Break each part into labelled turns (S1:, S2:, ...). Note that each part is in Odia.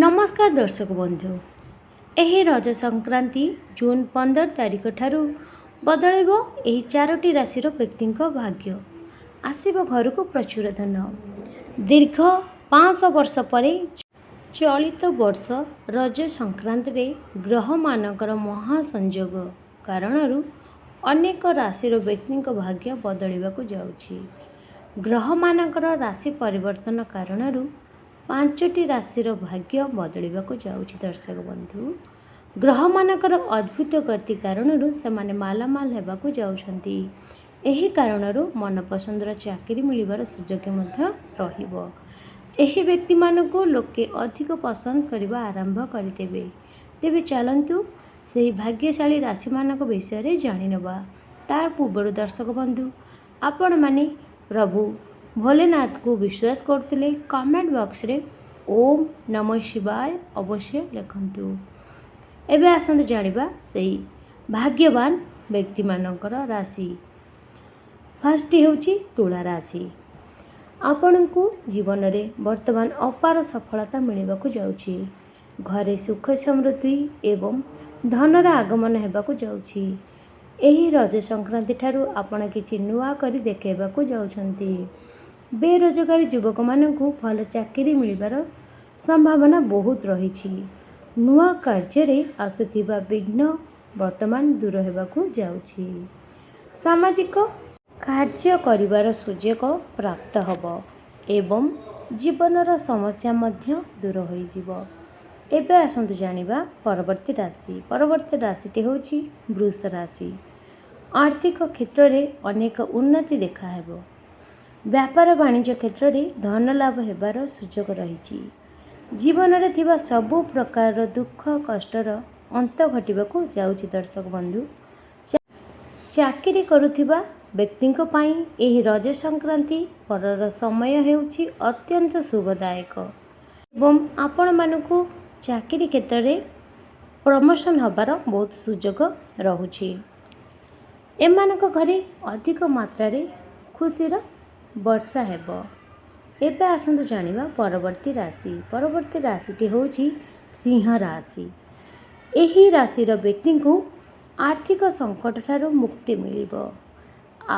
S1: ନମସ୍କାର ଦର୍ଶକ ବନ୍ଧୁ, ଏହି ରଜ ସଂକ୍ରାନ୍ତି ଜୁନ୍ 15 ତାରିଖ ଠାରୁ ବଦଳିବ ଏହି ଚାରୋଟି ରାଶିର ବ୍ୟକ୍ତିଙ୍କ ଭାଗ୍ୟ। ଆସିବ ଘରକୁ ପ୍ରଚୁର ଧନ। ଦୀର୍ଘ 500 ବର୍ଷ ପରେ ଚଳିତ ବର୍ଷ ରଜ ସଂକ୍ରାନ୍ତିରେ ଗ୍ରହମାନଙ୍କର ମହାସଂଯୋଗ କାରଣରୁ ଅନେକ ରାଶିର ବ୍ୟକ୍ତିଙ୍କ ଭାଗ୍ୟ ବଦଳିବାକୁ ଯାଉଛି। ଗ୍ରହମାନଙ୍କର ରାଶି ପରିବର୍ତ୍ତନ କାରଣରୁ ପାଞ୍ଚଟି ରାଶିର ଭାଗ୍ୟ ବଦଳିବାକୁ ଯାଉଛି। ଦର୍ଶକ ବନ୍ଧୁ, ଗ୍ରହମାନଙ୍କର ଅଦ୍ଭୁତ ଗତି କାରଣରୁ ସେମାନେ ମାଲାମାଲ ହେବାକୁ ଯାଉଛନ୍ତି। ଏହି କାରଣରୁ ମନପସନ୍ଦର ଚାକିରି ମିଳିବାର ସୁଯୋଗ ମଧ୍ୟ ରହିବ। ଏହି ବ୍ୟକ୍ତିମାନଙ୍କୁ ଲୋକେ ଅଧିକ ପସନ୍ଦ କରିବା ଆରମ୍ଭ କରିଦେବେ। ତେବେ ଚାଲନ୍ତୁ, ସେହି ଭାଗ୍ୟଶାଳୀ ରାଶିମାନଙ୍କ ବିଷୟରେ ଜାଣିନେବା। ତା ପୂର୍ବରୁ ଦର୍ଶକ ବନ୍ଧୁ, ଆପଣମାନେ ପ୍ରଭୁ ଭୋଲେନାଥଙ୍କୁ ବିଶ୍ୱାସ କରୁଥିଲେ କମେଣ୍ଟ ବକ୍ସରେ ଓମ୍ ନମ ଶିବାୟ ଅବଶ୍ୟ ଲେଖନ୍ତୁ। ଏବେ ଆସନ୍ତୁ ଜାଣିବା ସେଇ ଭାଗ୍ୟବାନ ବ୍ୟକ୍ତିମାନଙ୍କର ରାଶି। ଫାର୍ଷ୍ଟ ହେଉଛି ତୁଳା ରାଶି। ଆପଣଙ୍କୁ ଜୀବନରେ ବର୍ତ୍ତମାନ ଅପାର ସଫଳତା ମିଳିବାକୁ ଯାଉଛି। ଘରେ ସୁଖ, ସମୃଦ୍ଧି ଏବଂ ଧନର ଆଗମନ ହେବାକୁ ଯାଉଛି। ଏହି ରଜ ସଂକ୍ରାନ୍ତି ଠାରୁ ଆପଣ କିଛି ନୂଆ କରି ଦେଖାଇବାକୁ ଯାଉଛନ୍ତି। ବେରୋଜଗାରୀ ଯୁବକମାନଙ୍କୁ ଭଲ ଚାକିରି ମିଳିବାର ସମ୍ଭାବନା ବହୁତ ରହିଛି। ନୂଆ କାର୍ଯ୍ୟରେ ଆସୁଥିବା ବିଘ୍ନ ବର୍ତ୍ତମାନ ଦୂର ହେବାକୁ ଯାଉଛି। ସାମାଜିକ କାର୍ଯ୍ୟ କରିବାର ସୁଯୋଗ ପ୍ରାପ୍ତ ହେବ ଏବଂ ଜୀବନର ସମସ୍ୟା ମଧ୍ୟ ଦୂର ହୋଇଯିବ। ଏବେ ଆସନ୍ତୁ ଜାଣିବା ପରବର୍ତ୍ତୀ ରାଶି। ପରବର୍ତ୍ତୀ ରାଶିଟି ହେଉଛି ବୃଷ ରାଶି। ଆର୍ଥିକ କ୍ଷେତ୍ରରେ ଅନେକ ଉନ୍ନତି ଦେଖାହେବ। ବ୍ୟାପାର ବାଣିଜ୍ୟ କ୍ଷେତ୍ରରେ ଧନ ଲାଭ ହେବାର ସୁଯୋଗ ରହିଛି। ଜୀବନରେ ଥିବା ସବୁ ପ୍ରକାରର ଦୁଃଖ କଷ୍ଟର ଅନ୍ତ ଘଟିବାକୁ ଯାଉଛି। ଦର୍ଶକ ବନ୍ଧୁ, ଚାକିରି କରୁଥିବା ବ୍ୟକ୍ତିଙ୍କ ପାଇଁ ଏହି ରଜ ସଂକ୍ରାନ୍ତି ପରର ସମୟ ହେଉଛି ଅତ୍ୟନ୍ତ ଶୁଭଦାୟକ ଏବଂ ଆପଣମାନଙ୍କୁ ଚାକିରି କ୍ଷେତ୍ରରେ ପ୍ରମୋସନ୍ ହେବାର ବହୁତ ସୁଯୋଗ ରହୁଛି। ଏମାନଙ୍କ ଘରେ ଅଧିକ ମାତ୍ରାରେ ଖୁସିର ବର୍ଷା ହେବ। ଏବେ ଆସନ୍ତୁ ଜାଣିବା ପରବର୍ତ୍ତୀ ରାଶି। ପରବର୍ତ୍ତୀ ରାଶିଟି ହେଉଛି ସିଂହ ରାଶି। ଏହି ରାଶିର ବ୍ୟକ୍ତିଙ୍କୁ ଆର୍ଥିକ ସଙ୍କଟ ଠାରୁ ମୁକ୍ତି ମିଳିବ।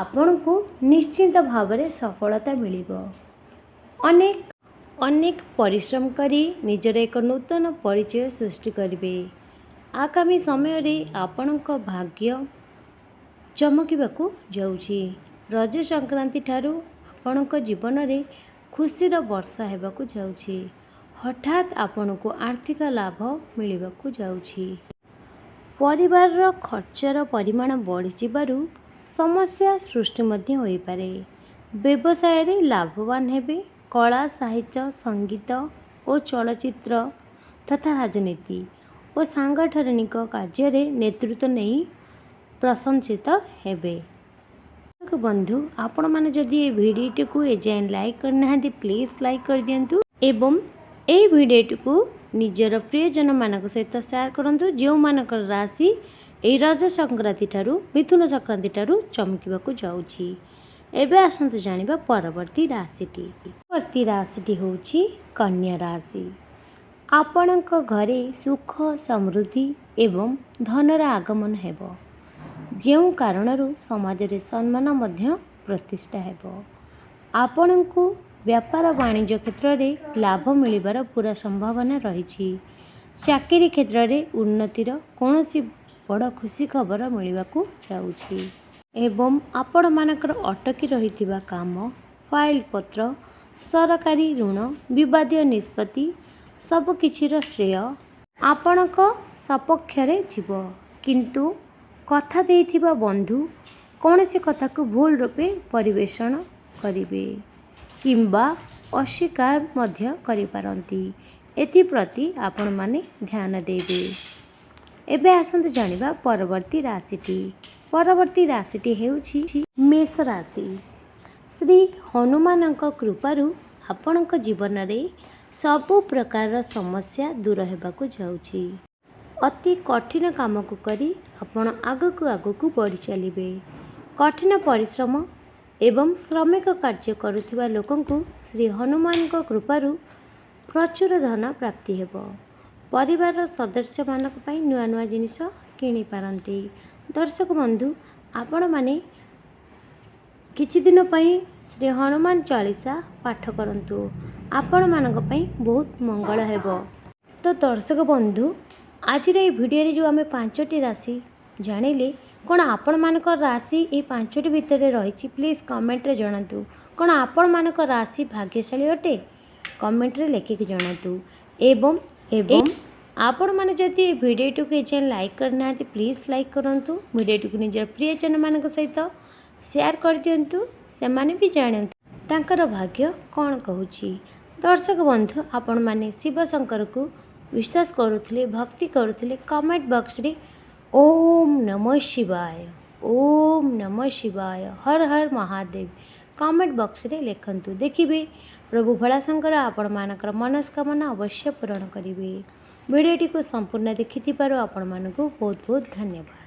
S1: ଆପଣଙ୍କୁ ନିଶ୍ଚିତ ଭାବରେ ସଫଳତା ମିଳିବ। ଅନେକ ଅନେକ ପରିଶ୍ରମ କରି ନିଜର ଏକ ନୂତନ ପରିଚୟ ସୃଷ୍ଟି କରିବେ। ଆଗାମୀ ସମୟରେ ଆପଣଙ୍କ ଭାଗ୍ୟ ଚମକିବାକୁ ଯାଉଛି। ରଜ ସଂକ୍ରାନ୍ତି ଠାରୁ ଆପଣଙ୍କ ଜୀବନରେ ଖୁସିର ବର୍ଷା ହେବାକୁ ଯାଉଛି। ହଠାତ୍ ଆପଣଙ୍କୁ ଆର୍ଥିକ ଲାଭ ମିଳିବାକୁ ଯାଉଛି। ପରିବାରର ଖର୍ଚ୍ଚର ପରିମାଣ ବଢ଼ିଯିବାରୁ ସମସ୍ୟା ସୃଷ୍ଟି ମଧ୍ୟ ହୋଇପାରେ। ବ୍ୟବସାୟରେ ଲାଭବାନ ହେବେ। କଳା, ସାହିତ୍ୟ, ସଙ୍ଗୀତ ଓ ଚଳଚ୍ଚିତ୍ର ତଥା ରାଜନୀତି ଓ ସାଙ୍ଗଠନିକ କାର୍ଯ୍ୟରେ ନେତୃତ୍ୱ ନେଇ ପ୍ରଶଂସିତ ହେବେ। ବନ୍ଧୁ, ଆପଣମାନେ ଯଦି ଏ ଭିଡ଼ିଓଟିକୁ ଏଯାଏଁ ଲାଇକ୍ କରିନାହାନ୍ତି, ପ୍ଲିଜ୍ ଲାଇକ୍ କରିଦିଅନ୍ତୁ ଏବଂ ଏହି ଭିଡ଼ିଓଟିକୁ ନିଜର ପ୍ରିୟଜନମାନଙ୍କ ସହିତ ସେୟାର କରନ୍ତୁ, ଯେଉଁମାନଙ୍କର ରାଶି ଏହି ରଜ ସଂକ୍ରାନ୍ତି ଠାରୁ, ମିଥୁନ ସଂକ୍ରାନ୍ତି ଠାରୁ ଚମକିବାକୁ ଯାଉଛି। ଏବେ ଆସନ୍ତୁ ଜାଣିବା ପରବର୍ତ୍ତୀ ରାଶିଟି। ପରବର୍ତ୍ତୀ ରାଶିଟି ହେଉଛି କନ୍ୟା ରାଶି। ଆପଣଙ୍କ ଘରେ ସୁଖ, ସମୃଦ୍ଧି ଏବଂ ଧନର ଆଗମନ ହେବ, ଯେଉଁ କାରଣରୁ ସମାଜରେ ସମ୍ମାନ ମଧ୍ୟ ପ୍ରତିଷ୍ଠା ହେବ। ଆପଣଙ୍କୁ ବ୍ୟାପାର ବାଣିଜ୍ୟ କ୍ଷେତ୍ରରେ ଲାଭ ମିଳିବାର ପୂରା ସମ୍ଭାବନା ରହିଛି। ଚାକିରି କ୍ଷେତ୍ରରେ ଉନ୍ନତିର କୌଣସି ବଡ଼ ଖୁସି ଖବର ମିଳିବାକୁ ଯାଉଛି ଏବଂ ଆପଣମାନଙ୍କର ଅଟକି ରହିଥିବା କାମ, ଫାଇଲ୍ ପତ୍ର, ସରକାରୀ ଋଣ, ବିବାଦୀୟ ନିଷ୍ପତ୍ତି ସବୁକିଛିର ଶ୍ରେୟ ଆପଣଙ୍କ ସପକ୍ଷରେ ଯିବ। କିନ୍ତୁ କଥା ଦେଇଥିବା ବନ୍ଧୁ କୌଣସି କଥାକୁ ଭୁଲ ରୂପେ ପରିବେଷଣ କରିବେ କିମ୍ବା ଅସ୍ୱୀକାର ମଧ୍ୟ କରିପାରନ୍ତି। ଏଥିପ୍ରତି ଆପଣମାନେ ଧ୍ୟାନ ଦେବେ। ଏବେ ଆସନ୍ତୁ ଜାଣିବା ପରବର୍ତ୍ତୀ ରାଶିଟି। ପରବର୍ତ୍ତୀ ରାଶିଟି ହେଉଛି ମେଷ ରାଶି। ଶ୍ରୀ ହନୁମାନଙ୍କ କୃପାରୁ ଆପଣଙ୍କ ଜୀବନରେ ସବୁ ପ୍ରକାରର ସମସ୍ୟା ଦୂର ହେବାକୁ ଯାଉଛି। ଅତି କଠିନ କାମକୁ କରି ଆପଣ ଆଗକୁ ଆଗକୁ ବଢ଼ି ଚାଲିବେ। କଠିନ ପରିଶ୍ରମ ଏବଂ ଶ୍ରମିକ କାର୍ଯ୍ୟ କରୁଥିବା ଲୋକଙ୍କୁ ଶ୍ରୀ ହନୁମାନଙ୍କ କୃପାରୁ ପ୍ରଚୁର ଧନ ପ୍ରାପ୍ତି ହେବ। ପରିବାରର ସଦସ୍ୟମାନଙ୍କ ପାଇଁ ନୂଆ ନୂଆ ଜିନିଷ କିଣିପାରନ୍ତି। ଦର୍ଶକ ବନ୍ଧୁ, ଆପଣମାନେ କିଛି ଦିନ ପାଇଁ ଶ୍ରୀ ହନୁମାନ ଚାଳିଶା ପାଠ କରନ୍ତୁ, ଆପଣମାନଙ୍କ ପାଇଁ ବହୁତ ମଙ୍ଗଳ ହେବ। ତ ଦର୍ଶକ ବନ୍ଧୁ, ଆଜିର ଏଇ ଭିଡ଼ିଓରେ ଯେଉଁ ଆମେ ପାଞ୍ଚଟି ରାଶି ଜାଣିଲେ, କ'ଣ ଆପଣମାନଙ୍କ ରାଶି ଏଇ ପାଞ୍ଚଟି ଭିତରେ ରହିଛି? ପ୍ଲିଜ୍ କମେଣ୍ଟରେ ଜଣାନ୍ତୁ। କ'ଣ ଆପଣମାନଙ୍କ ରାଶି ଭାଗ୍ୟଶାଳୀ ଅଟେ? କମେଣ୍ଟରେ ଲେଖିକି ଜଣାନ୍ତୁ। ଏବଂ ଆପଣମାନେ ଯଦି ଏ ଭିଡ଼ିଓଟିକୁ ଏଯାଏଁ ଲାଇକ୍ କରିନାହାନ୍ତି, ପ୍ଲିଜ୍ ଲାଇକ୍ କରନ୍ତୁ। ଭିଡ଼ିଓଟିକୁ ନିଜର ପ୍ରିୟଜନମାନଙ୍କ ସହିତ ସେୟାର କରିଦିଅନ୍ତୁ, ସେମାନେ ବି ଜାଣନ୍ତୁ ତାଙ୍କର ଭାଗ୍ୟ କ'ଣ କହୁଛି। ଦର୍ଶକ ବନ୍ଧୁ, ଆପଣମାନେ ଶିବଶଙ୍କରକୁ ବିଶ୍ୱାସ କରୁଥିଲେ, ଭକ୍ତି କରୁଥିଲେ, କମେଣ୍ଟ ବକ୍ସରେ ଓମ୍ ନମଃ ଶିବାୟ, ଓମ୍ ନମଃ ଶିବାୟ, ହର ହର ମହାଦେବ କମେଣ୍ଟ ବକ୍ସରେ ଲେଖନ୍ତୁ। ଦେଖିବେ ପ୍ରଭୁ ଭୋଳାଶଙ୍କର ଆପଣମାନଙ୍କର ମନସ୍କାମନା ଅବଶ୍ୟ ପୂରଣ କରିବେ। ଭିଡ଼ିଓଟିକୁ ସମ୍ପୂର୍ଣ୍ଣ ଦେଖିଥିବାରୁ ଆପଣମାନଙ୍କୁ ବହୁତ ବହୁତ ଧନ୍ୟବାଦ।